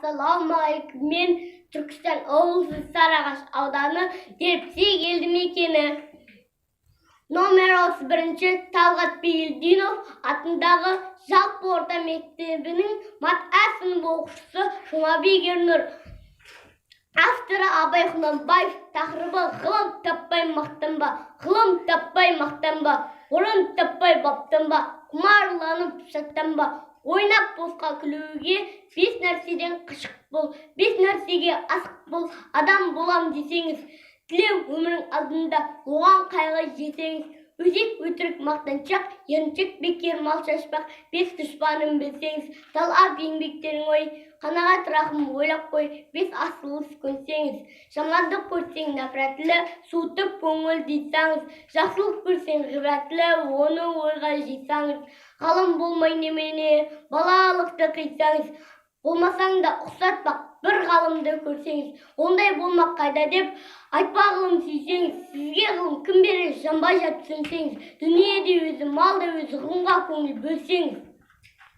Ассалаумағалейкум! Мен Түркістан облысы, Сарыағаш ауданы, Дербісек елді мекені, номер 31-ші Талғат Бигелдинов атындағы жалпы орта мектебінің мат А сыныбы оқушысы Жұмабек Ернұр. Авторы Абай Құнанбаев, тақырыбы: «Ғылым таппай мақтанба». Ғылым таппай мақтанба, орын таппай баптанба, құмарланып шаттанба, ойнап босқа күлуге. Бес нәрседен қашық бол, бес нәрсеге асық бол адам болам десеңіз. Тілеу өмірің алдында, оған қайғы жесеңіз. Өсек, өтірік, мақтаншақ, еріншек, бекер мал шашпақ, бес дұшпанын білсеңіз. Талап еңбектерің ой, қанағат, рахым ойлап қой, бес асыл іс көнсеңіз. Жамандық көрсең нәпірәтлі, суытып көңіл жисаңыз. Жақсылық көрсең ғибратлы, оны ойға жисаңыз. Ғалым болмай немене, балалықты қисаңыз. Болмасаң да ұқсатпақ бір ғалымды көрсеңіз. Ондай болмақ қайда деп айтпа, ғылым сүйсеңіз. Сізге ғылым кім берер, жанбай жат түсінсеңіз. Дүние де өзі, мал да өзі, ғылымға көңіл бөлсеңіз.